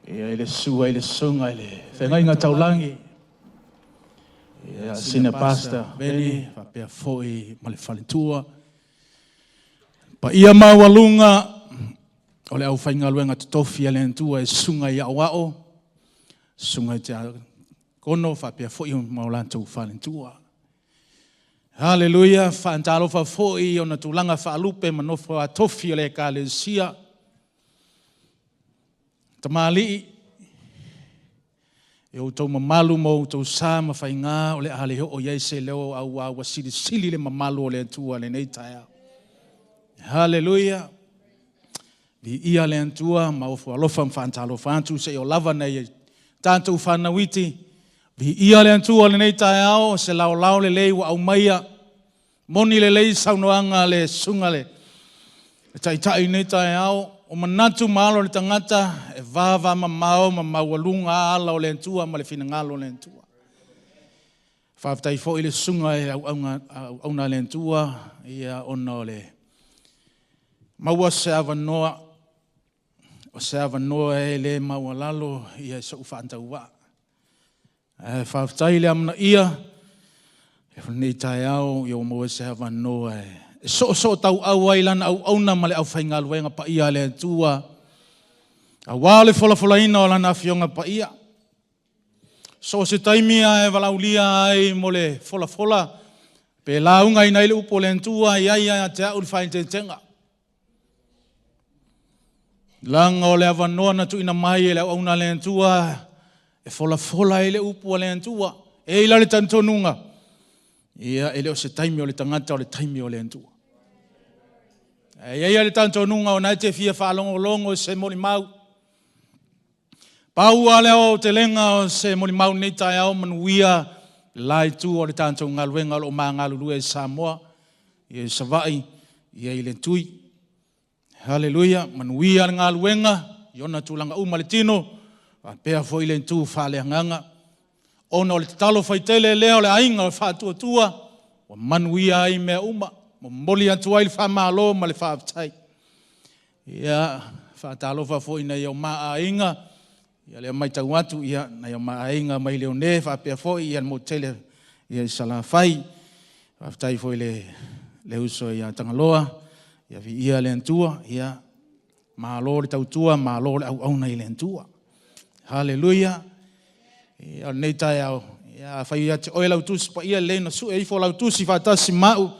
Ia i le sua i le susuga i le feagaiga taulagi, ia senior pastor Veli faapea foi ma le faletua. Paia maualuga o le aufaigaluega totofi a le Atua e susuga i aoao, susuga i tiakono faapea foi ma o latou faletua. Haleluia! Faatalofa foi i ona tulaga faalupe ma nofo a tofi o le Ekalesia. Tamalii, e outou mamalu ma outou sa ma faiga o le a le oo i ai se leo aua ua silisili le mamalu o le Atua i lenei taeao. Haleluia! Viia le Atua ma ofo alofa ma faatalofa atu seia lava nai tatou fanau iti. Viia le Atua i lenei taeao, o se laolao lelei ua aumaia. Moni lelei saunoaga a le susuga le taitai i lenei taeao, o manatu ma alo o le tagata e vavamamao ma maualuga lava ala o le Atua ma le finagalo o le Atua. Faafetai foi i le susuga i le auauna a le Atua ia ona o le maua se avanoa, o se avanoa e le maualalo ia i sou faatauvaa. Ae faafetai i le amanaia i lenei taeao ua maua se avanoa e soosootauau ai lana auauna ma le aufaigaluega paia a le Atua, aua le folafolaina o Lana Afioga Paia. So o se taimi lava e valaaulia ai mo le folafola, pe laugaina ai le upu a le Atua, e i ai lava ia te au le faaeteetega. Leaga o le avanoa na tuuina mai e le auauna a le Atua e folafola ai le upu a le Atua. E i ai la le talitonuga, ia, e le o se taimi o le tagata, o le taimi o le Atua. Ae i ai lava le talitonuga o na e te fia faalogologo i se molimau. Pau lava le aoaotelega o se molimau i lenei taeao, manuia le la itu o le tatou galuega o lo o ma galulue ai i Samoa, ia i Savaii, ia i le Tui. Haleluia! Manuia le galuega i ona tulaga uma i le tino, faapea foi le itu faaleagaga. Ona o le tatalo faitele lea o le aiga o le Faatuatua, ua manuia ai mea uma. Momoli atu ai le faamalo ma le faafetai. Ia, faatalofa foi i nai o ma aiga, ia lea matau atu, ia nai o ma aiga mai Leone faapea foi ia le motu tele ia i Salafai. Faafetai foi i le le uso ia Tagaloa, ia viia le Atua, ia malo le tautua, malo le auauna i le Atua. Haleluia! Ia, o lenei taeao, ia afai ia te oe lau Tusi Paia, lelei ona sue ifo lau Tusi faatasi ma au,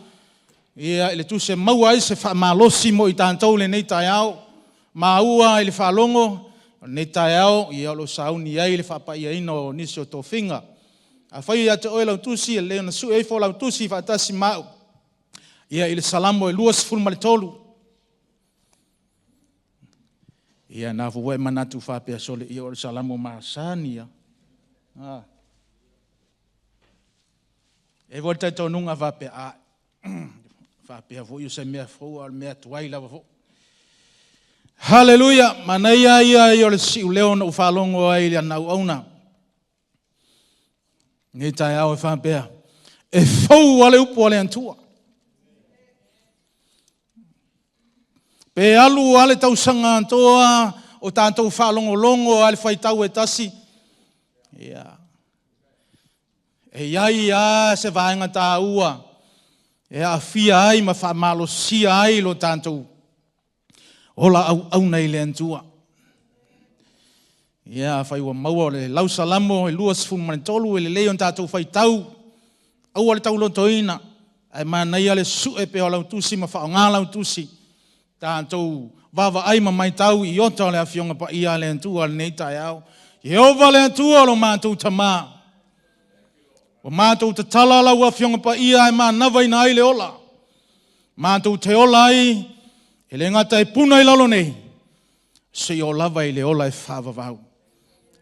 ia i le tusi e maua ai se faamalosi mo i tatou i lenei taeao. Maua i le faalogo, o lenei taeao, ia o lo o sauni ai le faapaiaina o nisi o tofiga. Afai e ia te oe lau tusi, e lelei ona sue ifo lau tusi faatasi ma au, ia i le Salamo e 23. Ia na foi ua e manatu faapea, sole, ia o le Salamo masani lava. Ah. E i ai foi le talitonuga faapea, a, faapea foi o se mea fou, a o le mea tuai lava foi. Haleluia! Manaia ia ia o le siuleo na ou faalogo ai i le auauna. Nei taeao e faapea, e fou lava le upu a le Atua. Pe alu lava le tausaga atoa o tatou faalogologo lava i le faitau e tasi, ia, e i ai lava se vaega taua e aafia ai ma faamalosia ai lo tatou ola auauna i le Atua. Ia, afai ua maua o le lau Salamo e 23, e lelei ona tatou faitau, aua le taulotoina, ae manaia le sue pea o lau tusi ma faaaoga lau tusi, tatou vaavaai ma matau i ota o le Afioga Paia a le Atua i lenei taeao. Ieova le Atua lo matou Tama, ua matou tatala lau Afioga Paia e manavaina ai le ola. Matou te ola ai, e le gata e puna i lalo nei, seia oo lava i le ola e faavavau.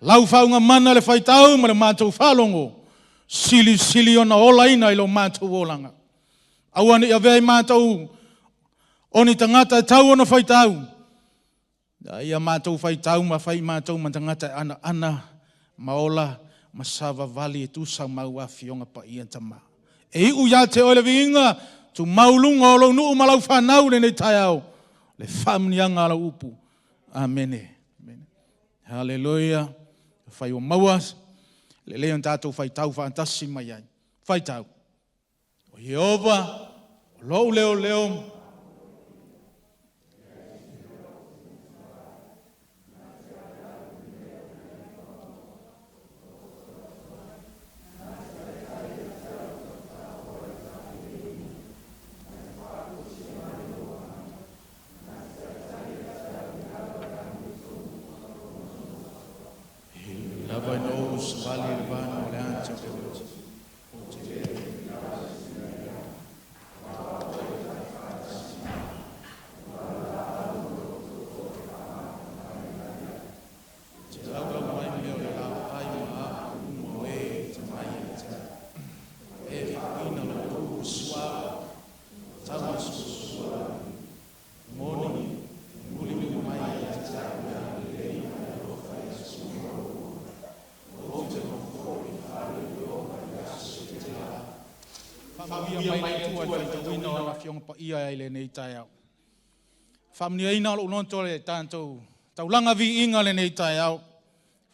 Lau faaugamana le faitau ma le matou faalogo, silisili ona olaina i lo matou olaga. Aua ne i avea i matou o ni tagata e tau ona faitau, a ia matou faitau ma fai i matou ma tagata e anaana ma ola ma savavali e tusa ma au Afioga Paia Tama. E iu ia te oe le viiga, tumau luga o lou nuu ma lau fanau i lenei taeao, le faamanuiaga a lau upu. Amene. Haleluia. Fai ua maua, lelei ona tatou faitau faatasi mai ai. Faitau. O Ieova, o lou leoleo E lava ina ou savali i le vana o le ati o le oti. Ou te le Te laulau mai mea o le lapaai ma apu uma o e e te mai ia te au. E faauuina lo outou suauu, tauasuasua, moni, mulimuli mai ia te au le agalelei ma le alofa i aso uma o lou ola. Ou te nofo i le fale o Ieova i aso e tele ai. Faamanuia mai le Atua i le faitauina o Lana Afioga Paia i lenei taeao. Faamanuiaina lou loto i le tatou taulaga viiga lenei taeao.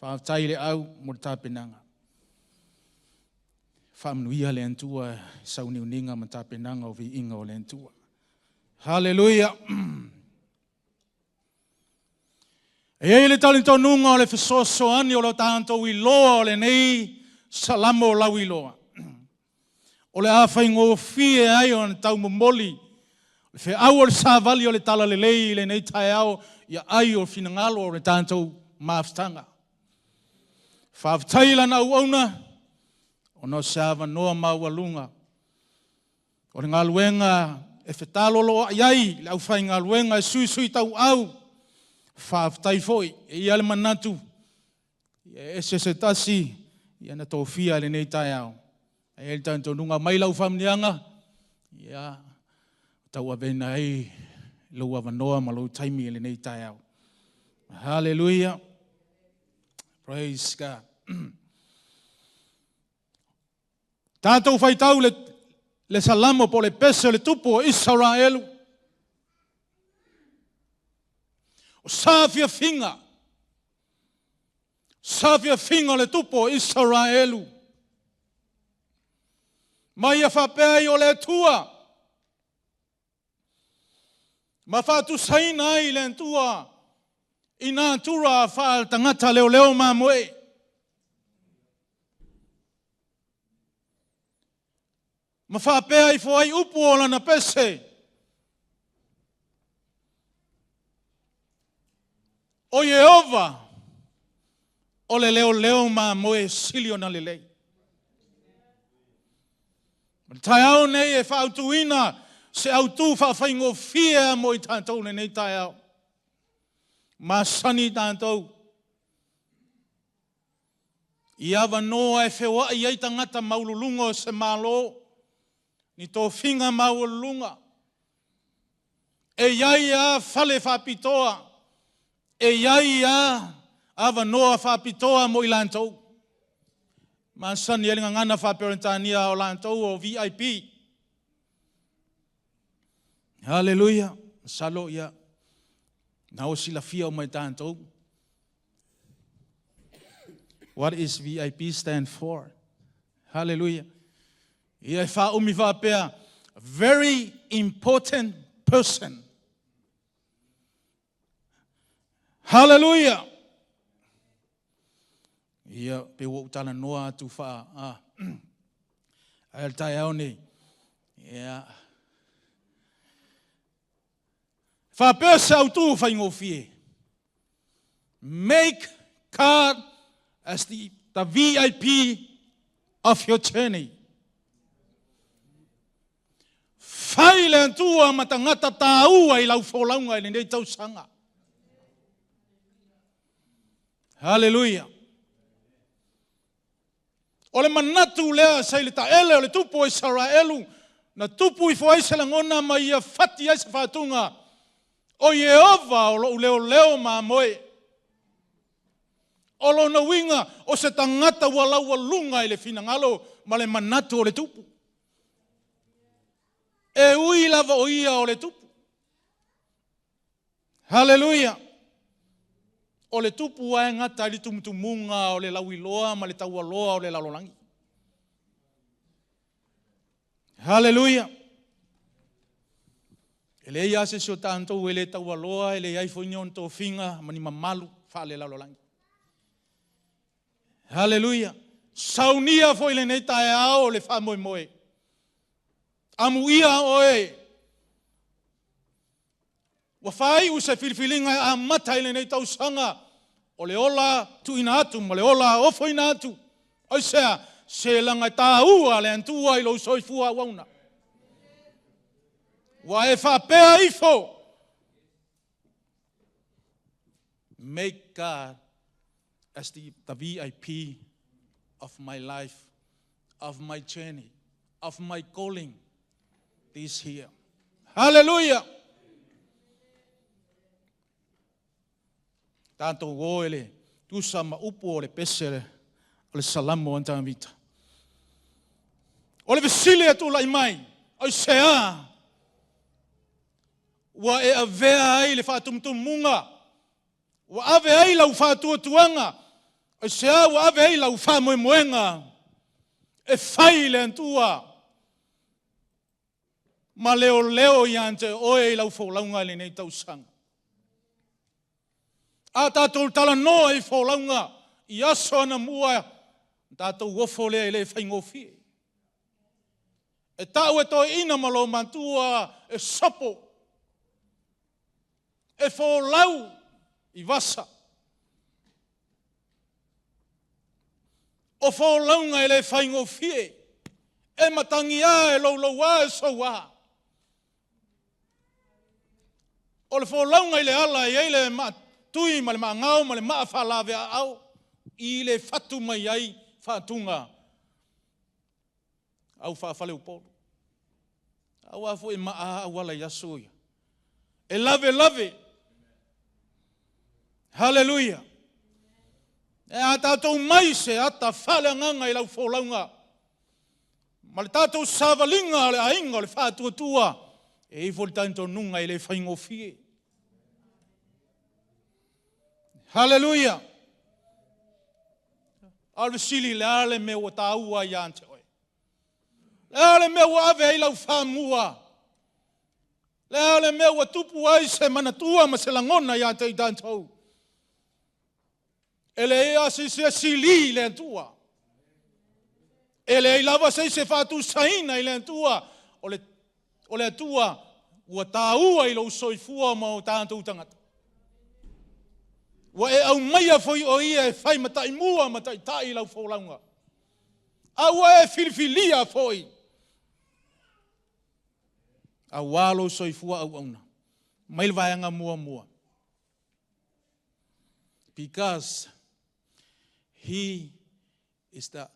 Faafetai i le au mo le tapenaga. Faamanuia le Atua i sauniuniga ma tapenaga o viiga o le Atua. Haleluia! E i ai le talitonuga o le fesoasoani o lo tatou iloa o lenei Salamo lauiloa, o le a faigofie ai ona taumomoli le feau o le savali o le talalelei i lenei taeao i aai o finagalo o le tatou mafutaga. Faafetai i lana auauna ona o se avanoa maualuga O le galuega e fetaloloai ai le aufaigaluega e suisuitauau, faafetai foi. E i ai le manatu, e ese se tasi na tofia i lenei taeao. Ae i ai le talitonuga, aumai lau faamanuiaga, ia, tauaveina ai lou avanoa ma lou taimi i lenei taeao. Hallelujah. Praise God. Tatou faitau le, le Salamo po o le pese o le tupu o Isaraelu. O saafiafiga, saafiafiga o le tupu o Isaraelu. Ma ia faapea ai o le Atua ma faatusaina ai le Atua i natura faale-tagata leoleo mamoe. Ma faapea ifo ai upu o lana pese, O Ieova, o le leoleo mamoe sili ona lelei. O le taeao nei e faautuina se autu faafaigofie mo i tatou lenei taeao. Masani tatou i avanoa e feoai ai tagata maualuluga o se Malo, ni tofiga maualuluga. E i ai lava fale faapitoa, e i ai lava avanoa faapitoa mo i latou. Masani ai le gagana faa-Peretania o latou o VIP. Haleluia! Masalo ia, na ua silafia uma e tatou. What is VIP stand for? Haleluia! Ia e faaumi faapea, very important person. Haleluia! Ia, pe ua ou talanoa atu faa... Ah, ae le taeao nei. Ia. Faapea se autu faigofie. Make God as the VIP of your journey. Fai le Atua ma tagata tāua i lau folauga i lenei tausaga. Haleluia. O le manatu lea sa i le taele o le tupu o Isaraelu, na tupu ifo ai se lagona ma ia fati ai se faatuga, O Ieova o lou leoleo mamoe. O lona uiga, o se tagata ua laualuga i le finagalo ma le manatu o le tupu. E ui lava o ia o le tupu. Haleluia! O le tupu lava e gata ai le tumutumuga o le lauiloa ma le taualoa o le lalolagi. Haleluia! E leai lava se isi o tatou e le taualoa, e leai foi ni ona tofiga ma ni mamalu faale-lalolagi. Haleluia! Saunia foi lenei taeao le faamoemoe. Amuia oe Ua faaiu se filifiliga e amata i lenei tausaga o le ola tuuina atu ma le ola ofoina atu. Aisea? Se leaga e taua le Atua i lou soifua auauna. Ua e faapea ifo, Make God as the VIP of my life, of my journey, of my calling this year. Hallelujah! Tatou o e le tusa ma upu o le pese o le Salamo a Tavita. O le fesili e tulai mai, aisea ua e avea ai le faatumutumuga Ua ave ai lau faatuatuaga, aisea ua ave ai lau faamoemoega e fai le Atua ma leoleo ia te oe i lau folauga i lenei tausaga. A tatou talanoa i folauga i aso anamua, ona tatou ofo lea e le faigofie. E tau e toeaina ma olomatua e sopo, e folau i vasa. O folauga e le faigofie, e matagiā, e loulouā, e souā. O le folauga i le ala e i ai le maatui ma le maagao ma le maa faalaveaao i le fatu mai ai faatuga au faafaleupolu. Aua foi e maa auala i aso ia. E lavelave. Haleluia! E a tatou mai se ata faaleagaga i lau folauga ma le tatou savaliga o le aiga o le faatuatua, e i ai foi le talitonuga e le faigofie. Haleluia! A o le fesili, le a le mea ua taua ai ia te oe? Le a le mea ua ave ai lau faamua? Le a le mea ua tupu ai se manatua ma se lagona ia te i tatou? E leai lava se isi e sili i le Atua. E leai lava se isi e faatusaina i le Atua. O le, o le Atua ua taua i lou soifua ma o tatou tagata. Ua e aumaia foi o ia e fai ma taimua ma taitai i lau folauga. A ua e filifilia foi aua lou soifua auauna. Mai le vaega muamua. Because he is the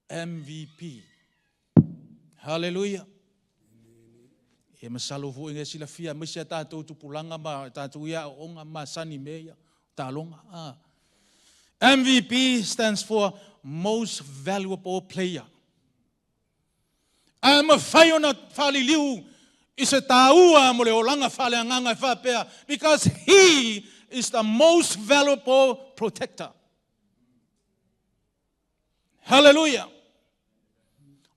MVP. Hallelujah. E masalo foi e silafia aemaise a tatou tupulaga ma tatou ia aoaoga masani mea ia taaloga. Ah. MVP stands for Most Valuable Player. A mafai ona faaliliu i se taua mo le olaga faaleagaga e faapea, because he is the most valuable protector. Hallelujah.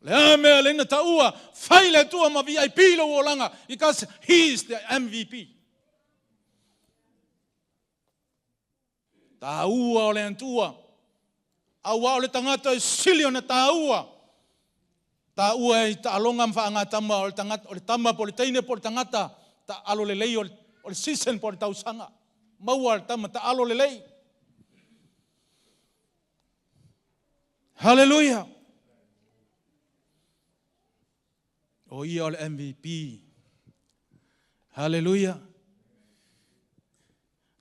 Le a mea le na taua, fai le Atua ma VIP lou olaga, because he is the MVP. Taua o le Atua, aua o le tagata e sili ona taua, taua i taaloga ma faagatama o le tagata, o le tama po o le teine po o le tagata, taalo lelei o le, o le season po o le tausaga. Maua le tama taalo lelei. Hallelujah. O ia o le MVP. Hallelujah.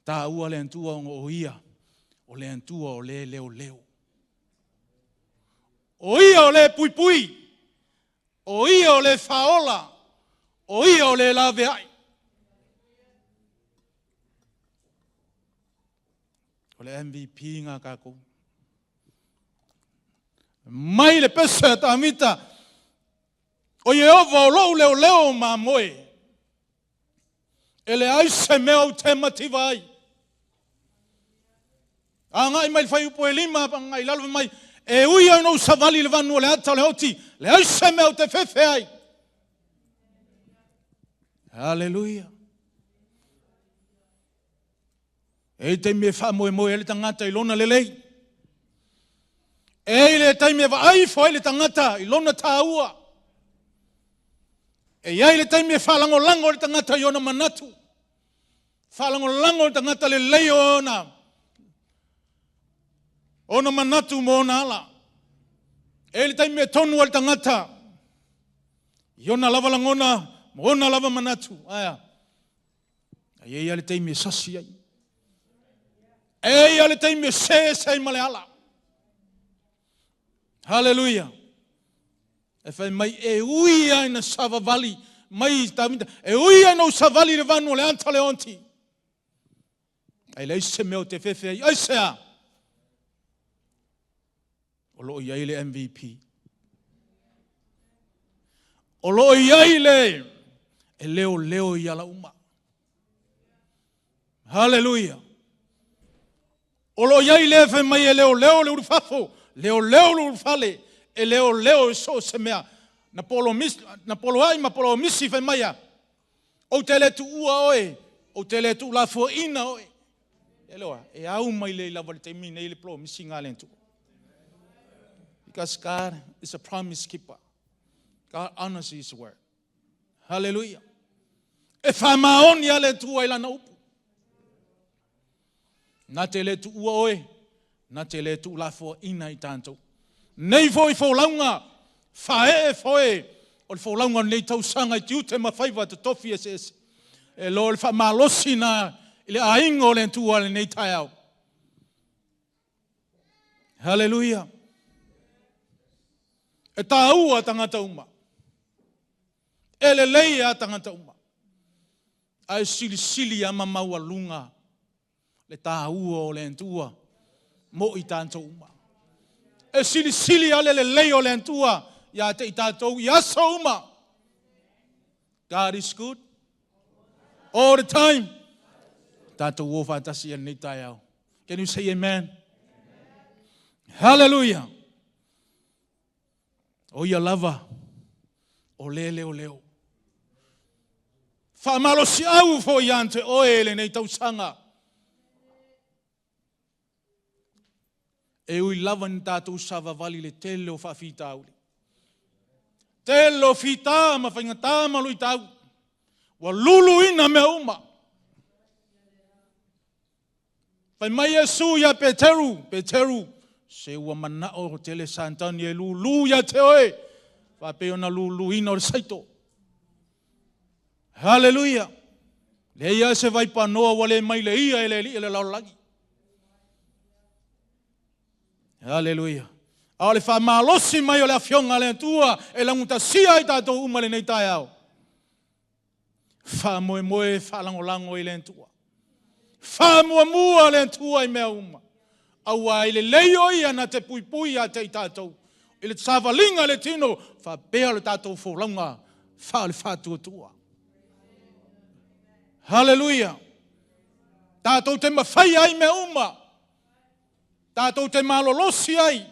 Taua le Atua ona o ia o le Atua o le leoleo. O ia o le puipui. O ia o le faaola. O ia o le laveai. O le MVP ngā kākou. Mai le pese a Tāmita, o Ieova o lou leoleo mamoe. E leai se mea ou te mativa ai. Agai mai le fuaiupu e lima, agai i lalo fai mai, e ui ai ona ou savali i le vanu o le ata o le oti, leai se mea ou te fefe ai. Haleluia. E i taimi e faamoemoe ai le tagata i lona lelei. E i le taimi e vaai ifo ai le tagata i lona taua. E i ai le taimi e faalagolago le tagata i ona manatu. Faalagolago le tagata lelei o ona ona manatu ma ona ala. E i le taimi e tonu ai le tagata i ona lava lagona ma ona lava manatu. Aia. A i ai le taimi e sasi ai. E i ai le taimi e se ese ai ma le ala. Haleluia. E fai mai e ui ai na savavali mai Tavita, e ui ai na ou savali i le vanu o le ata o le onti. Ai leai se mea o te fefe ai, aisea? O lo o i ai le MVP. O lo o i ai le e leoleo i ala uma. Haleluia. O lo o i ai le fai mai e leoleo le ulufafo, leoleo le ulufale, e leoleo i so o se mea. Na polo, mis, na poloai ma polomisi fai mai a, ou te le tuua oe, ou te le tuulafoaina oe. Eloa, e au mai lelei lava i le taimi nei le promisiga a le Atua. Because God is a promise keeper. God honors His word. Hallelujah. E faamaoni a le Atua i Lana upu. Na te le tuua oe, na te le tuulafoaina i tatou. Nei foi folauga, faaee foe o le folauga o lenei tausaga i tiute ma faiva totofi eseese. E loa le faamalosi na i le aiga o le Atua i lenei taeao. Haleluia! E taua tagata uma. E lelei a tagata uma. Ae silisili a ma maualuga le taua o le Atua mo i tatou uma. E silisili a le lelei o le Atua ia te i tatou i aso uma. God is good all the time. Tatou o faatasi i lenei taeao. Can you say amen? Hallelujah. O ia lava o le leoleo. Faamalosiau foi ia te oe i lenei tausaga. E ui lava ina tatou savavali i le tele o faafitauli, tele o fita ma faigata ma luitau, ua luluina mea uma. Fai mai Iesu ia Peteru, Peteru, se ua manao tele Satani e lulu ia te oe, faapei ona luluina o le saito. Haleluia! Leai lava se vaipanoa ua le mai le ia e le Alii o le lalolagi. Haleluia! A o le faamalosi mai o le Afioga a le Atua e laugatasia ai tatou uma i lenei taeao. Faamoemoe faalagolago i le Atua. Faamuamua le Atua i mea uma. Aua e lelei o ia na te puipui ia te i tatou i le savaliga i le tino faapea le tatou folauga faale-faatuatua. Haleluia! Tatou te mafaia ai mea uma. Tatou te malolosi ai,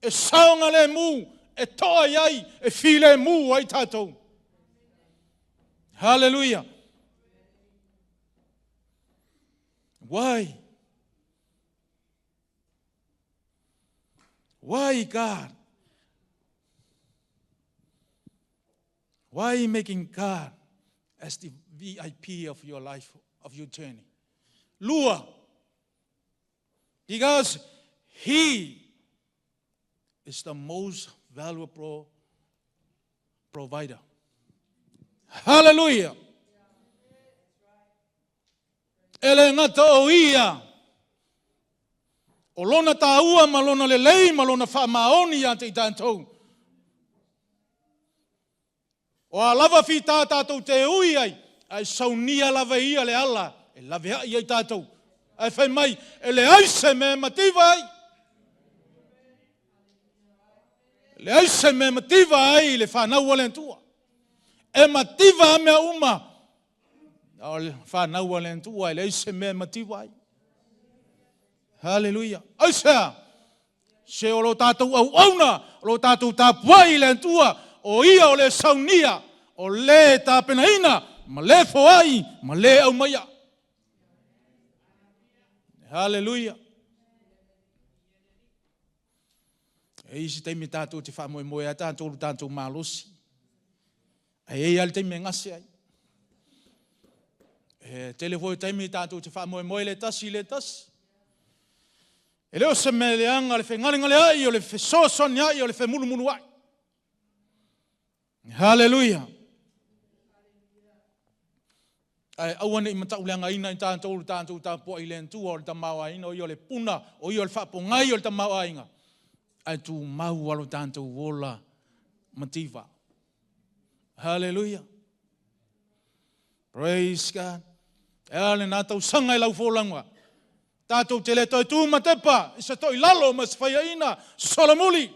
e saogalemu, e toa i ai, e filemu ai tatou. Haleluia! Why? Why God? Why making God as the VIP of your life, of your journey? Lua, because He is the most valuable provider. Hallelujah! E le gata o ia, o lona taua ma lona lelei ma lona faamaoni ia te i tatou. O a lava fita tatou te ui ai, ae saunia lava e ia le ala e laveai ai tatou. Ae fai mai, e leai se mea e mativa ai. E leai se mea e mativa ai le fanau a le Atua. E mativa a mea uma. A o le fanau a le Atua e leai se mea e mativa ai. Haleluia. Aisea? Se o lo tatou auauna, o lo tatou tapuai i le Atua, o Ia o le saunia, o le tapenaina, ma le foai, ma le aumaia. Haleluia. E isi taimi tatou te faamoemoe ai tatou lo tatou malosi. Ae i ai lava le taimi e gase ai. E tele foi o taimi tatou te faamoemoe le tasi i le tasi. E le o se mea leaga le fegalegaleai, o le fesoasoaniai, o le femulumuluai. Haleluia! Ae aua ne i matauleagaina i tatou le tatou tapuai i le Atua o le tamaoaiga, o ia o le puna, o ia o le faapogai o le tamaoaiga, ae tumau lava lo tatou ola mativa. Haleluia! Praise God! E a lena tausaga i lau folauga? Tatou te le toe tu matepa i se toilalo ma se faiaina solomuli.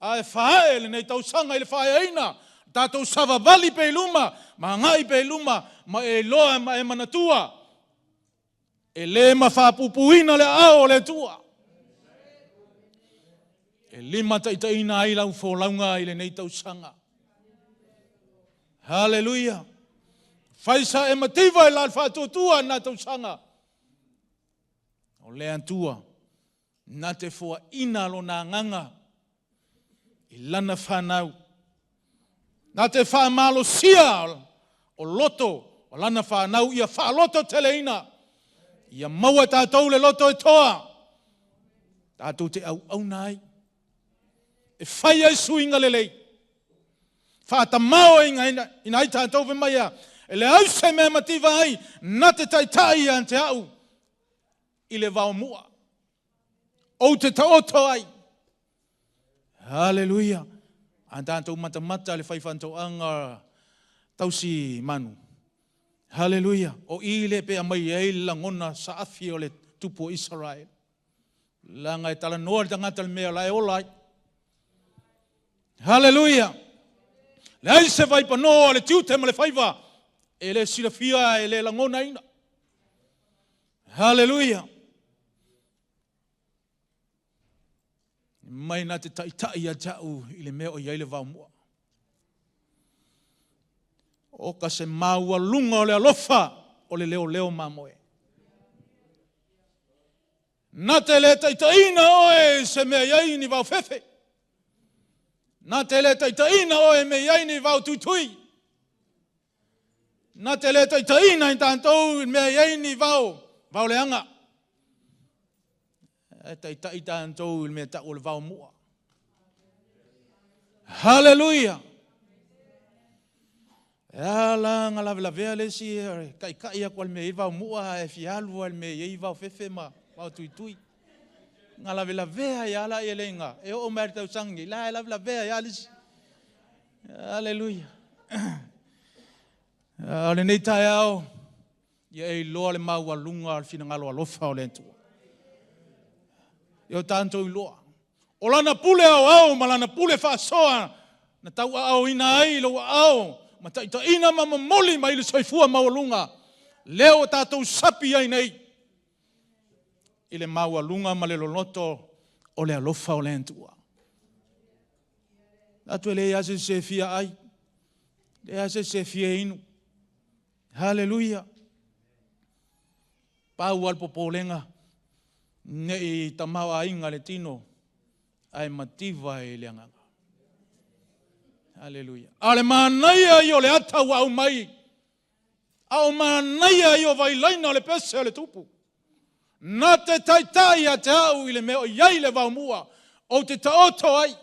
Ae faaee lenei tausaga i le faaeaina, tatou savavali pea i luma, ma agai pea i luma, ma e iloa ma e manatua, e le mafapupuina le aao o le Atua. E limataitaiina ai lau folauga i lenei tausaga. Haleluia! Fai sa e mativa i la le faatuatua i lena tausaga. O le Atua na te foaina lona agaga i lana fanau, na te faamalosia o loto o lana fanau ia faalototeleina, ia maua e tatou le loto e toa, tatou te auauna ai, e fai ai suiga lelei, faatamao ina ai tatou fai mai a, e leai se mea mativa ai, na te taitai ia te au i le vaomua. Ou te taoto ai. Haleluia. A tatou matamata le fai faatoaga tausi manu. Haleluia. O i le pe aumai ai le lagona saafi o le tupu o Israel. Leaga e talanoa le tagata le mea la e ola ai. Haleluia. Leai se vaipanoa o le tiute ma le faiva e le silafia e le lagonaina. Haleluia. Mai na te taitai ia te au i le mea o i ai le vaomua. O ka se maualuga o le alofa o le leoleo mamoe. Na te le taitaiina oe se mea i ai ni vaofefe. Na te le taitaiina oe me i ai ni vao tuitui. Na te le taitaiina i tatou i mea i ai ni vao, vao leaga. E taitai tatou i le mea tau o le vaomua. Haleluia! E ala na lavelavea le isi e taitai atu i le mea i vaomua ae fia alu i le mea i ai vaofefe ma vao tuitui. Na lavelavea ia ala ia leiga e oo mai le tausaga nei la e lavelavea ia le isi. Haleluia. O lenei taeao, ia e iloa le maualuga o le finagalo alofa o le Atua. Ia o tatou iloa. O lana pule aoao ma lana pule faasoa na tauaaoina ai lou aao ma taitaiina ma momoli mai le soifua maualuga lea ua tatou sapi ai nei i le maualuga ma le loloto o le alofa o le Atua. Atu e leai lava se isi e fia ai, leai lava se isi e fia inu. Haleluia. Pau lava le popolega ne i tamaoaiga le tino ae mativa i le agaga. Haleluia. A o le manaia ia o le ata ua aumai, a o manaia ia o vailaina o le pese o le tupu. Na te taitai ia te au i le mea o i ai le vaomua, ou te taoto ai.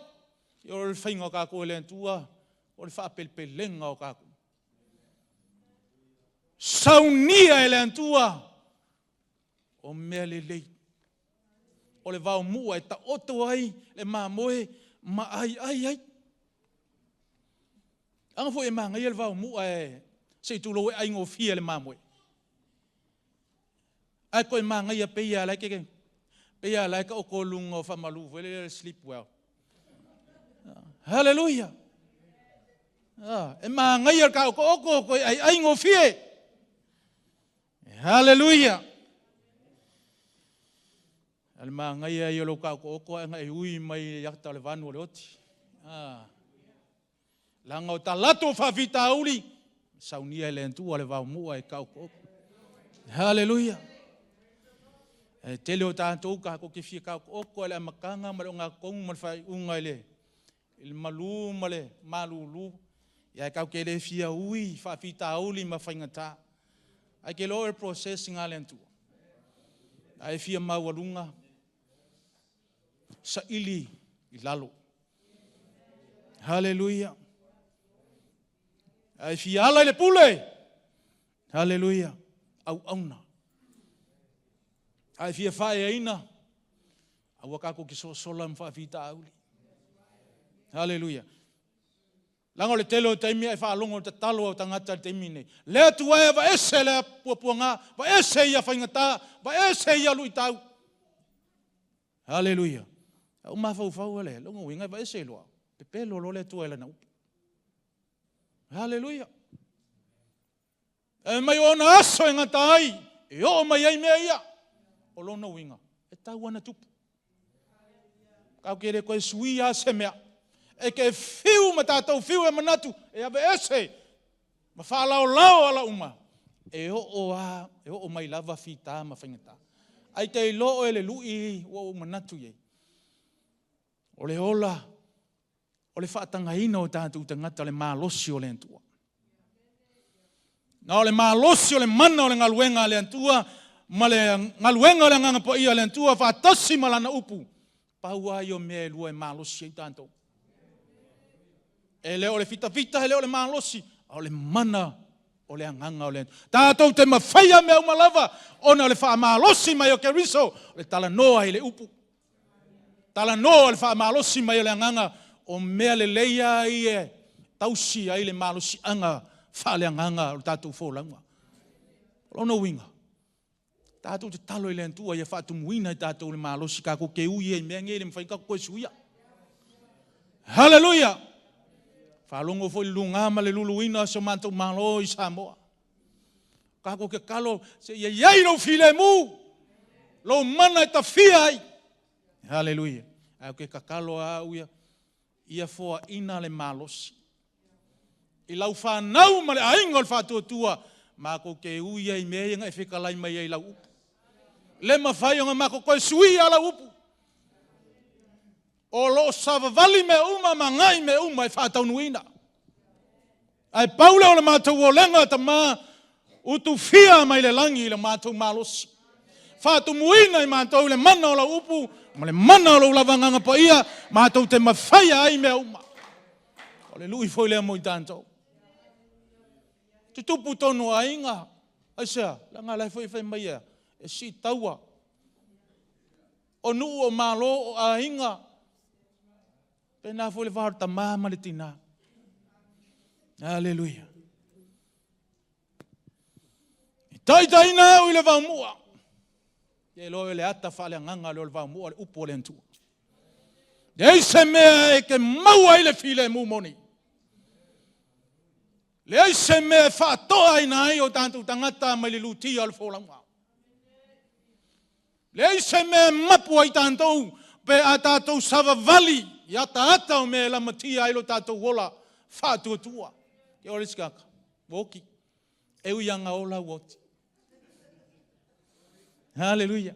O le faiga o tatou e le Atua, o le faapelepelega o tatou. Saunia e le Atua o mea lelei. O le vaomua e taoto ai le mamoe ma aiai ai. Aga foi e manaia le vaomua e se i tulou e aigofie le mamoe. Ae toe manaia pei a ke pei a la e taoto luga o faamalu foi le sleep well. Hallelujah. Ah, e manaia le taoto'oto toe aiaigofie. Hallelujah. A le manaia ia o lou taoto'oto ae na e ui mai ata o le vanu o le oti. Ah. Leaga o talato o faafitauli, saunia e le Atua le vaomua e taoto'oto. Hallelujah. E tele o tatou tatou te fia taoto'oto i le amataga ma le ogatotonu ma le faaiuga i le malu ma le malulu. Ia e tatou te le fia ui faafitauli ma faigata. Ae ke iloa o le process nga le Atua. Ae fia maualuga, saili i lalo. Haleluia. Ae fia ala i le pule. Haleluia. Auauna. Ae fia faaeaina, aua tatou te sosola ma faafitauli. Haleluia. Leaga o le tele o taimi e faalogo tatalo au tagata le taimi nei. Le Atua e vaese le puapuaga, vaese ia faigata, vaese ia luitau. Haleluia. Au mafaufau le, lona uiga e vaese loa. Pepelo loa le Atua e lana upu. Haleluia. E mai ona aso e gata ai, e oo mai ai mea ia. O lona uiga, e tau ana tupu. Kau ke le koe sui a se mea. E ke fiu ma tātou fiu e manatu, e ave ese, ma faalaolao ala uma. E oo a, e oo mai lava fita ma faigata. Ae te iloa oe le lui ua ou manatu i ai. O le ola, o le faatagaina o tatou tagata le malosi o le Atua. Na o le malosi o le mana o le galuega a le Atua ma le galuega o le Agaga Paia o le Atua faatasi ma Lana upu, pau lava ia o mea e lua e malosi ai tatou. E le o le fitafita, e le o le malosi, a o le mana o le Agaga o le Atua. Tatou te mafaia mea uma lava ona o le faamalosi mai o Keriso, o le talanoa i le upu. Talanoa le faamalosi mai o le Agaga, o mea lelei lava ia e tausi ai le malosiaga faaleagaga o le tatou folauga. O lona uiga, tatou tatalo i le Atua ia faatumuina i tatou le malosi, tatou te ui ai i mea nei e le mafai ona tatou toe suia. Haleluia! Faalogo foi i le luga ma le luluina o si o matou Malo i Samoa. Tatou tatalo seia i ai lou filemu, lou mana e tafia ai. Haleluia! Ae ou te tatalo lava au ia, ia foaina le malosi i lau fanau ma le aiga o le faatuatua, matou te ui ai i mea ia na e fetalai mai ai i lau upu. Le mafai ona matou toe suia lau upu. O lo o savavali mea uma ma agai mea uma e faataunuuina. Ae pau lea o le matou olega, Tama, utufia mai le lagi i le matou malosi. Faatumuina i matou le mana o lau upu ma le mana o lou lava Agaga Paia, matou te mafaia ai mea uma. O le lui foi lea mo i tatou. Tutupu tonu o aiga, aisea, leaga la foi e fai mai e sii taua. O nuu, o malo, o aiga, pena foi le va o le tama ma le tina. Aleluia. E taitaiina au i le vaomua. E iloa le ata faaleagaga lea o le vaomua, le upu o le Atua. Leai se mea e te maua ai le filemu moni. Leai se mea e faatoaina ai o tatou tagata mai le lutia o le folauga. Leai se mea e mapu ai tatou pe a tatou savavali i ataata o mea e lamatia ai lo tatou ola faatuatua. Ke o le isi tagata, ua oti. E ui lava ina ola ua oti. Haleluia.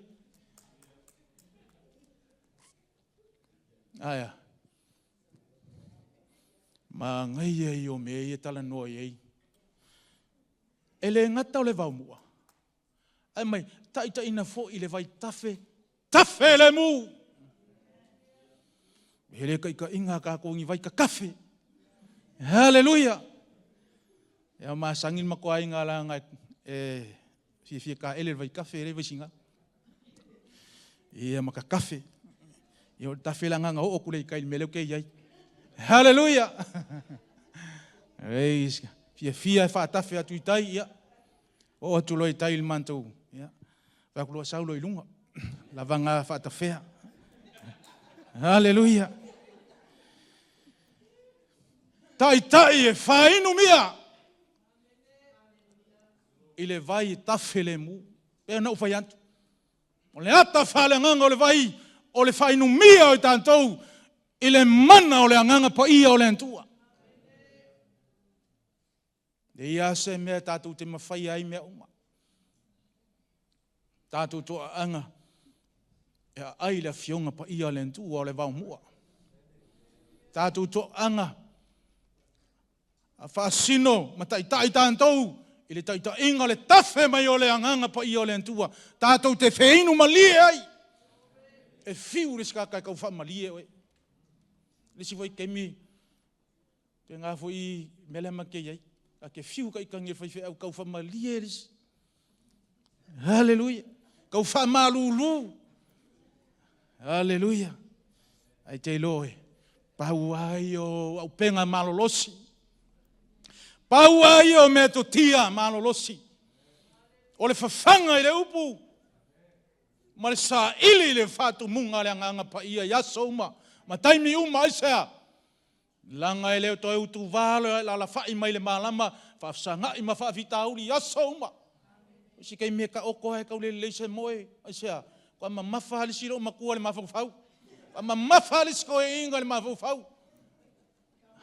Aia. Manaia ia o mea ia e talanoa i ai. E le gata o le vaomua, ae mai taitaiina foi le vaitafe, tafe le mu. E le taitaiga a tatou ni vai tatafe. Haleluia. E masani le matou aiga leaga e fiafia taele le vaitafe e le vaisiga. Ia ma tatafe. Ia o le tafe le agaga oo atu lea i tai i le mea lea ou te i ai. Haleluia. Praise. Fiafia e faatafe atu i tai, ia. Oo atu loa i tai i le matou, ia. Fai atu loa sau loa i luga. Lavaga faatafea. Haleluia. Taitai e faainumia i le vai e tafe lemu. Pei ona ou fai atu, o le ata faaleagaga o le vai, o le faainumia o i tatou i le mana o le Agaga Paia o le Atua. E i ai se mea tatou te mafaia ai mea uma. Tatou toaaga e aai le Afioga Paia o le Atua o le vaomua. Tatou toaaga a faasino ma taitai tatou i le taitaiga o le tafe mai o le Agaga Paia o le Atua, tatou te feinu malie ai. E fiu le isi tagata e tau faamalie oe. Le isi foi taimi, pena foi mea lea ma te i ai. A te fiu taitagi e faifeau tau faamalie le isi. Haleluia. Tau faamalulu. Haleluia. Ae te iloa e pau ai o auupega malolosi. Pau ai o metotia malolosi. O le fafaga i le upu ma le saili i le faatumuga a le Agaga Paia i aso uma ma taimi uma. Aisea? Leaga e le o toe utuvā le alafai mai le malama, faafesagai ma faafitauli i aso uma. O isi taimi e taoto lava e tau le lelei se moe. Aisea? Ua mamafa lava le isi loomatua i le mafaufau. Ua mamafa lava le isi toeaina i le mafaufau.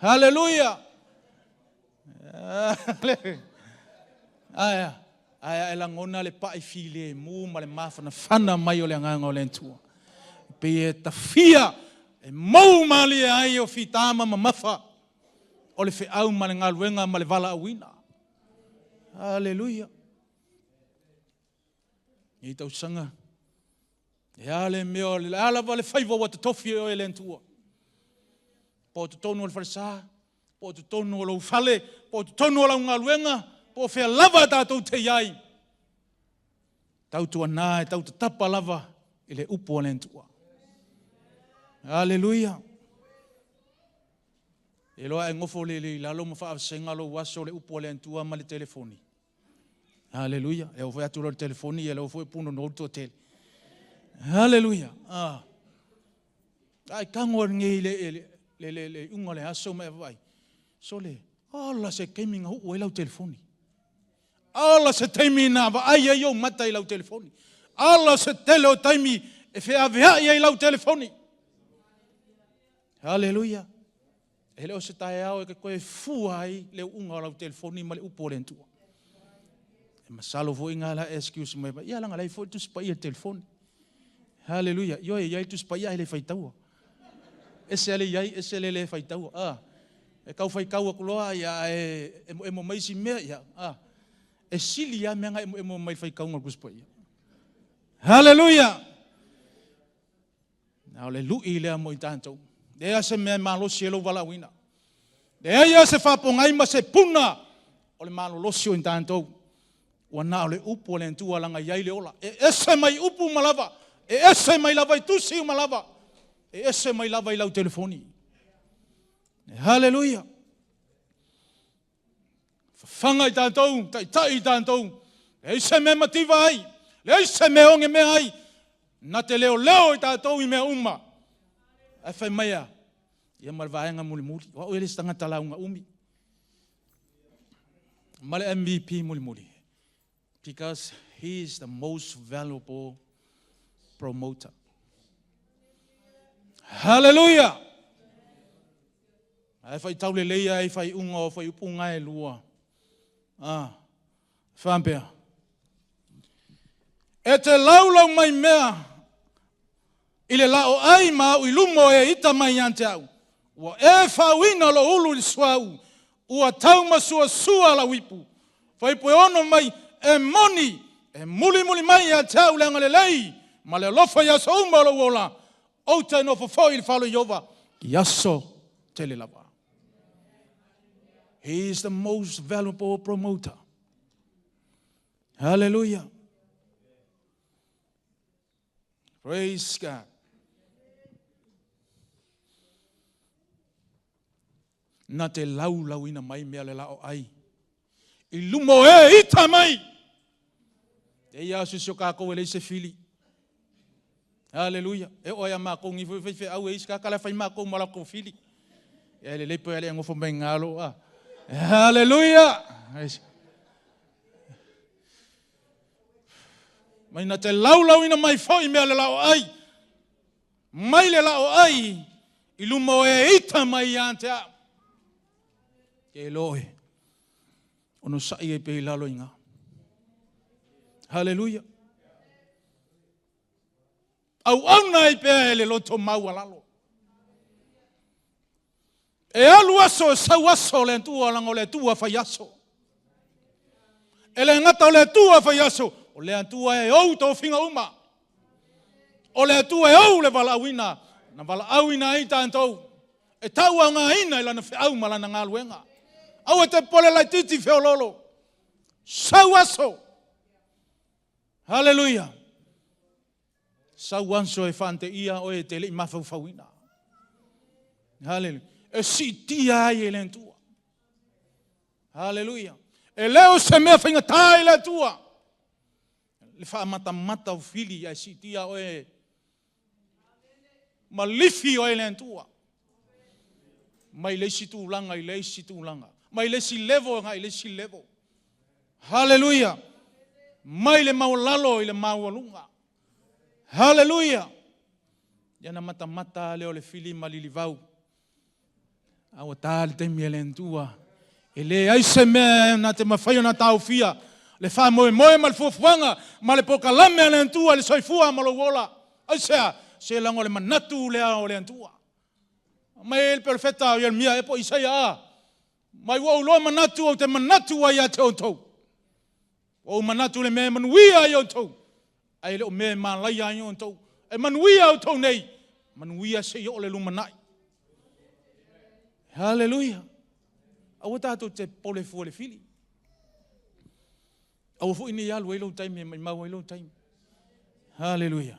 Haleluia! Aia. Ae a e lagona le pai filemu ma le mafanafana mai o le Agaga o le Atua, e pei e tafia, e mou malie ai o fita ma mamafa o le feau ma le galuega ma le valaauina. Aleluia! Nei tausaga, e a le mea, o le a lava le faiva ua totofi e oe e le Atua, po o totonu o le falesa, po o totonu o lou fale, po o totonu o lau galuega, po o fea lava tatou te i ai, tautuana e tau tatapa lava i le upu a le Atua. Aleluia! E iloa e nofo lelei i lalo ma faavasega lou aso le upu a le Atua ma le telefoni. Aleluia. E oo foi atu loa i le telefoni, ia lea foi e punonou le toatele. Aleluia. Ah. Ai tago nei le le le le iuga o le aso ma e vaai. Sole, ola se taimi na uu ai lau telefoni. Ola se taimi na vaai ai ou mata i lau telefoni. Ola se tele o taimi e feaveai ai lau telefoni. Haleluia. E le o se taeao e te toe fua ai le uuga o lau telefoni ma le upu o le Atua. E masalo foi nga la excuse mai, ia leaga la foi Tusi Paia i telefoni. Haleluia. Ioe, e i ai Tusi Paia ae le faitaua. Ese le i ai, ese le le faitaua. Ah, e tau faitau atu loa, ia, ae emoemo mai isi mea, ia, ah. E sili lava mea na emoemo mai i le faitauga o le Tusi Paia. Haleluia. A o le lui lea mo i tatou. Leai se mea e malosi e lou valaauina. Leai lava se faapogai ma se puna o le malolosi o i tatou. Ua na o le upu a le Atua leaga e i ai le ola. E ese mai upu uma lava. E ese mai lava i tusi uma lava. E ese mai lava i lau telefoni. Haleluia! Fafaga i tatou, taitai i tatou, leai se mea mativa ai, leai se mea ogemea ai, na te leoleo i tatou i mea uma. Ae fai mai a, ia ma le vaega mulimuli, o au e le se tagata lauga umi, ma le MVP mulimuli, because he is the most valuable promoter. Hallelujah! Ae faitau lelei ai faaiuga o fuaiupu e lua. Ah, faapea. E te laulau mai mea i le laoai ma au i luma o e ita mai ia te au. Ua e faauina lou ulu i le suauu, ua taumasuasua lau ipu. Fuaiupu e 6 mai, e moni, e mulimuli mai ia te au le agalelei ma le alofa i aso uma o lou ola, ou te nofo foi i le fale o Ieova i aso tele lava. He is the most valuable promoter. Hallelujah. Praise God. Na te laulauina mai mea le laoai i luma o e ita mai. E ia aso si o kākou e leai se fili. Haleluia. E oo ai a mākou ni foi faifeau e isi ka kala fai mākou ma lakou fili. E lelei pe ale ngofo mai ngalo a. Haleluia. Mai na te laulauina mai foi mea le laoai. Mai le laoai i luma o e ita mai ia te au. Ke loe. Onosai ai pea i lalo i ina. Haleluia. Auauna ai pea e le loto maualalo. E alu aso e sau aso le Atua leaga o le Atua fai aso. E le gata o le Atua fai aso, o le Atua e ou tofiga uma. O le Atua e ou le valaauina, na valaauina ai tatou e tauaogaina i lana feau ma lana galuega. Aua e te popole laitiiti feoloolo. Sau aso. Haleluia. Sau aso e faanteia oe e te le i mafaufauina. Haleluia. E siitia ai e le Atua. Haleluia. E le o se mea faigata i le Atua. Le faamatamata o fili ae siitia oe ma lifi oe e le Atua. Mai le isi tulaga i le isi tulaga. Mai le isi level agai i le isi level. Haleluia! Mai le maualalo i le maualuga. Haleluia! Ia na matamata lea o le fili ma lilivau. A ua ta le taimi e le Atua. E leai se mea na te mafai ona taofia. Le faamoemoe ma le fuafuaga ma le polokalame a le Atua i le soifua ma lou ola. Aisea? Se leaga o le manatu lea o le Atua. Mai ai le perofeta o Ieremia ea po o Isaia a, mai ua ou iloa manatu ou te manatu ai ia te outou. Ua ou manatu i le mea e manuia ai outou, ae le o mea e malaia ai outou. E manuia outou nei, manuia se i oo le lumanai. Haleluia! Aua tatou te popole fua i le fili. Aua foi ne i alu ai lou taimi e maimau ai lou taimi. Haleluia!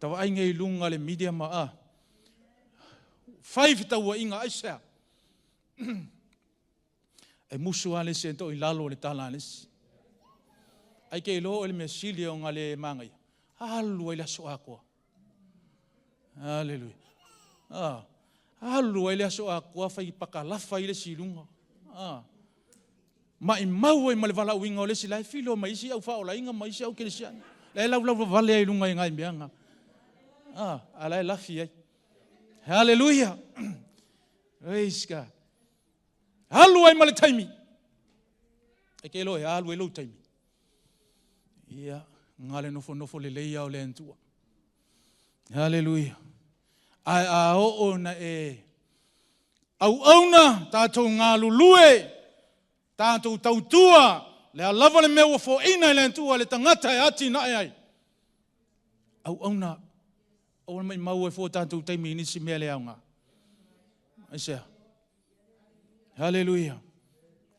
Ta vaai nei i luga le media ma a. Fai fetauaiga aisea? E musu lava le isi e toʻi i lalo o le tala a le isi. Ai te iloa oe le mea sili ona le manaia, alu ai le aso atoa. Aleluia. Ah, alu ai le aso atoa fai pakalafa ai le isi i luga. Ah. Maimau ai ma le valaauina o le isi la e filo ma isi au faaolaina ma isi au kerisiano. La e laulau vavale ai i luga i nai mea na. Ah, a la e lafi ai. Haleluia. Praise God. Alu ai ma le taimi. E ke iloa e alu ai lou taimi. Ia, na le nofonofo lelei ao le Atua. Haleluia. Ae a oo na e auauna, tatou galulue, tatou tautua, le a lava le mea ua foaina e le Atua le tagata e atinae ai. Auauna, aua le maimau ai fua tatou taimi i nisi mea le aoga. Aisea? Haleluia.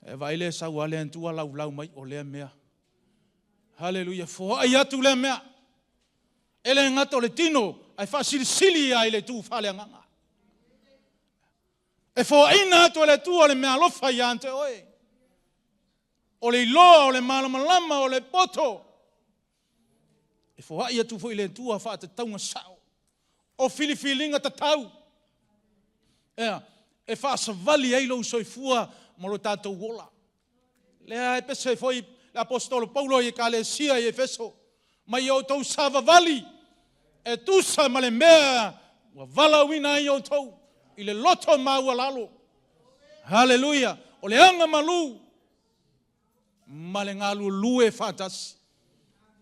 E vaai lea sau a le Atua laulau mai o lea mea. Haleluia. Foai atu lea mea. E le gata o le tino, ae faasilisili ia i le tu faaleagaga. E foaina atu e le Atua le mea alofa ia te oe. O le iloa, o le malamalama, o le poto. E foai atu foi le Atua faatatauga sao. O filifiliga tatau. Ea, e faasavali ai lou soifua ma lo tatou ola. Lea e pese foi le Aposetolo Paulo i Ekalesia i Efeso, mai outou savavali e tusa ma le mea ua valaauina ai outou i le loto maualalo. Haleluia! O le aga malu ma le galulue faatasi.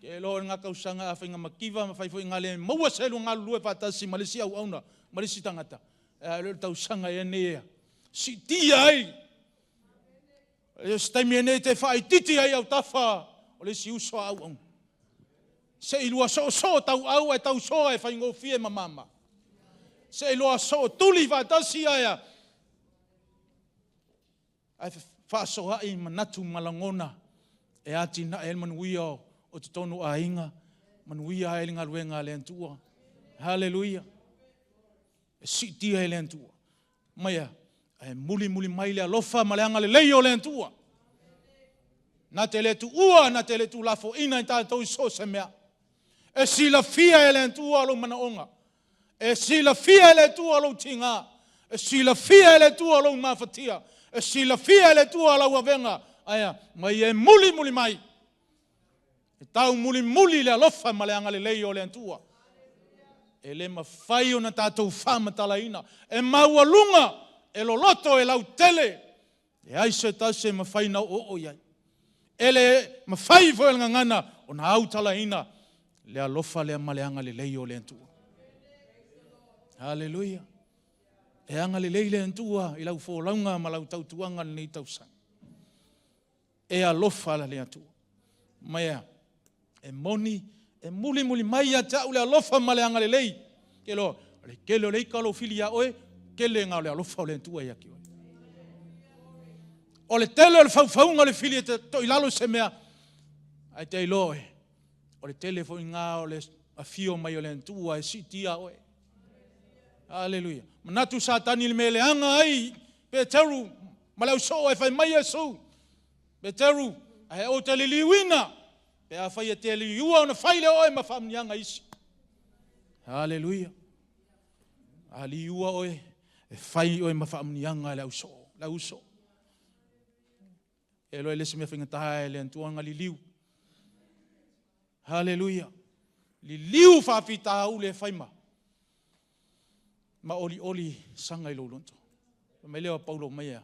Ke iloa o lena tausaga a faiga mativa ma fai foi na le maua se lua galulue faatasi ma le isi auauna ma le isi tagata. E le o le tausaga ea nei ea siitia ai. E o se taimi nei te faaitiiti ai autafa o le isi uso a auauna. Se i lua soosoo tauau ae tausoa e faigofie ma mama. Se i lua sootuli faatasi ae ae fefaasoaai manatu ma lagona e atinae ai le manuia o totonu o aiga, manuia ai le galuega a le Atua. Haleluia. E siitia e le Atua. Mai a, ae mulimuli mai le alofa ma le agalelei o le Atua. Na te le tuua, na te le tuulafoaina i tatou i so o se mea. E silafia e le Atua lou manaoga. E silafia e le Atua lou tiga. E silafia e le Atua lou mafatia. E silafia e le Atua lau avega. Ae a, mai e mulimuli mai. E taumulimuli le alofa ma le agalelei o le Atua. E le mafai ona tatou faamatalaina. E maualuga, e loloto, e lautele. Leai se tasi e mafai ona oooo i ai. E le mafai foi e le gagana ona autalaina le alofa lea ma le agalelei o le Atua. Haleluia. E agalelei le Atua i lau folauga ma lau tautuaga lenei tausaga. E alofa le Atua. Mai a, e moni, e mulimuli mai ia te au le alofa ma le agalelei. Ke loa, le tele o le ika o lou fili iā oe, tele nga o le alofa o le Atua ia te oe. O le tele o le faufauga o le fili e te toilalo i se mea, ae te iloa oe, o le tele foi nga o le afio mai o le Atua e siitia oe. Aleluia. Manatu Satani i le mea e leaga ai Peteru ma le ausoo ae fai mai Iesu, Peteru, ae ou te liliuina, pe afai e te liua ona fai lea o oe ma faamanuiaga isi. Aleluia. A liua oe, e fai oe ma faamanuiaga e le ausoo, le auso. E iloa e le se mea faigata e le Atua ona liliu. Haleluia. Liliu faafitauli e fai ma ma olioli saga i lou loto. Fai mai lea o Paulo mai ea,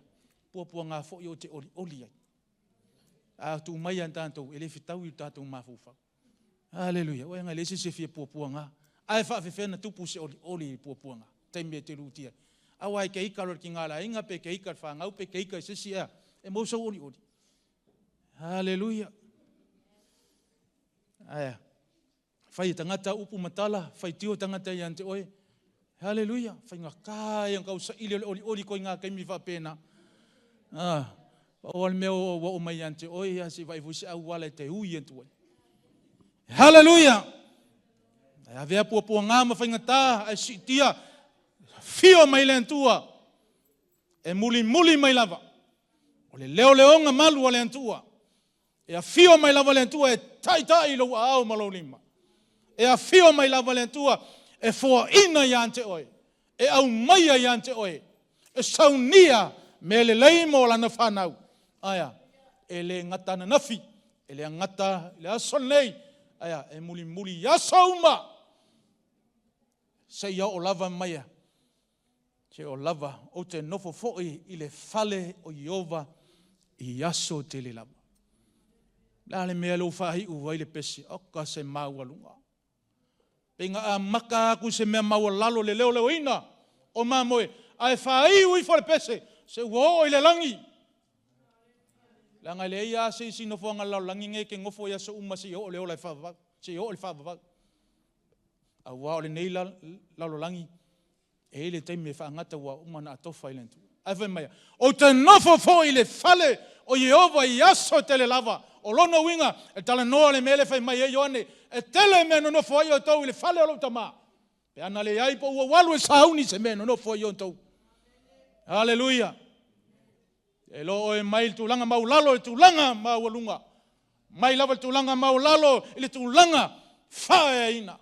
puapuaga foi ou te olioli ai. A tuu mai ia tatou, e le fetaui le tatou mafaufau. Aleluia. Ua e leai se isi e fia puapuaga. Ae faafefea ona tupu se olioli i puapuaga? Taimi e te lutia ai. Aua e keika loa i le tiga o le aiga, pe keika i le fanau, pe keika i se isi ea, e maua sou olioli. Aleluia. Ae fai e tagata upu ma tala, faitio tagata ia te oe. Haleluia! Faigata ia ona tau saili o le olioli ituaiga taimi faapena. Ah, pau lava le mea ua oo mai ia te oe, ia se i vaai foi se auala e te ui atu ai. Haleluia! Ae avea puapuaga ma faigata, ae siitia, afio mai le Atua, e mulimuli mai lava. O le leoleoga malu a le Atua. E afio mai lava le Atua e taitai lou aao ma lou lima. E afio mai lava le Atua e foaina ia te oe, e aumaia ia te oe, e saunia mea lelei mo lana fanau. Aia, e le gata ananafi, e le gata i le aso lenei, aia, e mulimuli i aso uma, seia oo lava mai seia oo lava, ou te nofo foi i le fale o Ieova i aso tele lava. O le a le mea lea ua faaiu ai le pese? Oka se maualuga. Pei na amata atu i se mea maualalo le leoleoina o mamoe, ae faaiu ifo le pese, se ua oo i le lagi. Leaga e leai lava se isi nofoaga o le lalolagi nei e te nofo i aso uma seia oo i le ola e faavavau, seia oo i le faavavau. Aua o lenei lalolagi, e i ai le taimi e faagata ua uma ona atofa i le Atua. Ae fai mai, Ou te nofo foi i le fale o Ieova i aso e tele lava. O lona uiga, e talanoa le mea lea e fai mai ai Ioane, E tele mea e nonofo ai outou i le fale o lou Tama. Pe ana leai po ua ou alu e sauni se mea e nonofo ai outou. Aleluia! E iloa oe mai le tulaga maualalo i le tulaga maualuga, mai lava le tulaga maualalo i le tulaga faaeaina.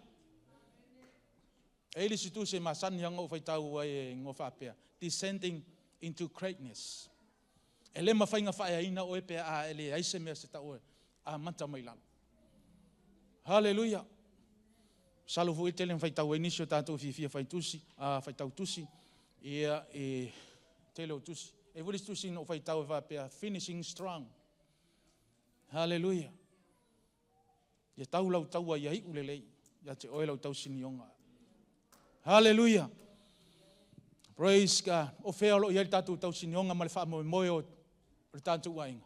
E i ai le isi tusi e masani lava ona ou faitau ai e igoa faapea, Descending into Greatness. E le mafai ona faaeaina oe pe a e leai se mea se tau e amata mai lalo. Haleluia! Masalo foi e tele na faitau ai nisi o tatou fiafia fai tusi, faitau tusi, ia, i tele o tusi. E i ai foi le isi tusi na ou faitau e faapea, Finishing Strong. Haleluia! Ia tau lau taua ia iu lelei ia te oe lau tausinioga. Haleluia! Praise God. O fea o lo o i ai le tatou tausinioga ma le faamoemoe o le tatou aiga?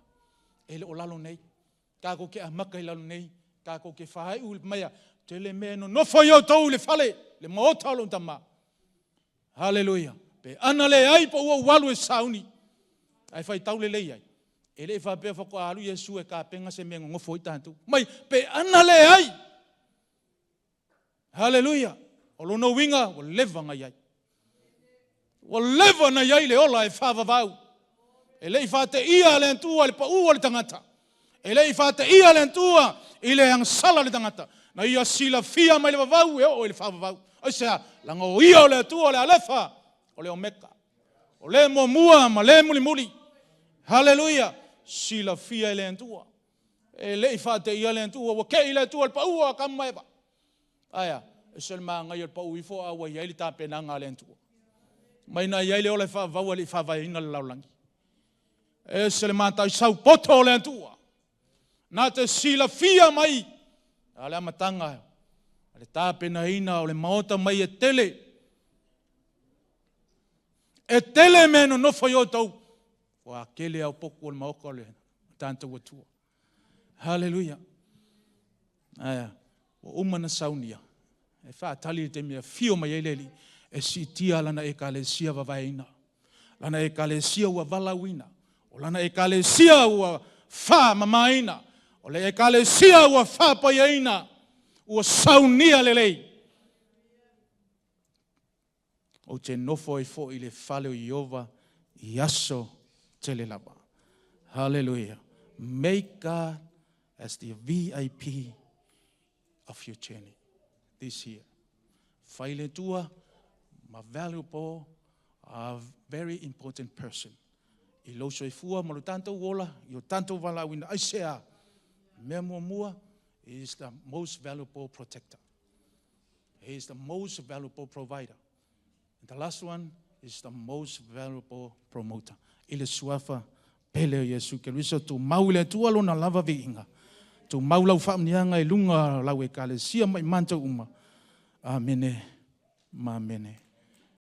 E le o lalo nei. Tatou te amata i lalo nei, tatou te faaiu mai a tele mea e nonofo ai outou i le fale, le maota o lou tama. Haleluia. Pe ana leai po ua ou alu e sauni, ae faitau lelei ai. E le i faapea faatoa alu Iesu e tapena se mea e nonofo ai tatou. Mai, pe ana leai. Haleluia. O lona uiga, ua leva ona i ai. Ua leva ona i ai le ola e faavavau. E le i faateia le Atua i le pau o le tagata. E le i faateia le Atua i le agasala o le tagata. Na ia silafia mai le vavau e oo i le faavavau. Aisea? Leaga o Ia o le Atua o le Alefa, o le Omeka. O le muamua ma le mulimuli. Haleluia! Silafia e le Atua. E le i faateia le Atua, ua tei le Atua i le pau o Atamu ma Eva. Ae a? Ese le manaia o le pau ifo a ua i ai le tapenaga a le Atua. Mai na i ai le ola e faavavau ae le i faavaeina le lalolagi. Ese le mataisau poto o le Atua. Na te silafia mai a le amataga a le tapenaina o le maota mai e tele. E tele mea e nonofo i outou. Ua tele au potu o le maota o le tatou Atua. Haleluia. Ae ua uma na saunia e faatali le taimi e afio mai ai le Alii e siitia lana ekalesia vavaeina, lana ekalesia ua valaauina, o lana ekalesia ua faamamaina, o le ekalesia ua faapaiaina, ua saunia lelei. Ou te nofo ai foi i le fale o Ieova i aso tele lava. Hallelujah. Make God as the VIP of your journey this year. Fai le Atua ma valuable, a very important person. I lou soifua ma lo tatou ola, i o tatou valaauina. Aisea? Mea muamua is the most valuable protector. He is the most valuable provider. And the last one is the most valuable promoter. I le suafa Pele o Iesu Keriso, tumau i le Atua lona lava viiga. Tumau lau faamanuiaga i luga o lau ekalesia ma i matou uma. Amene ma amene.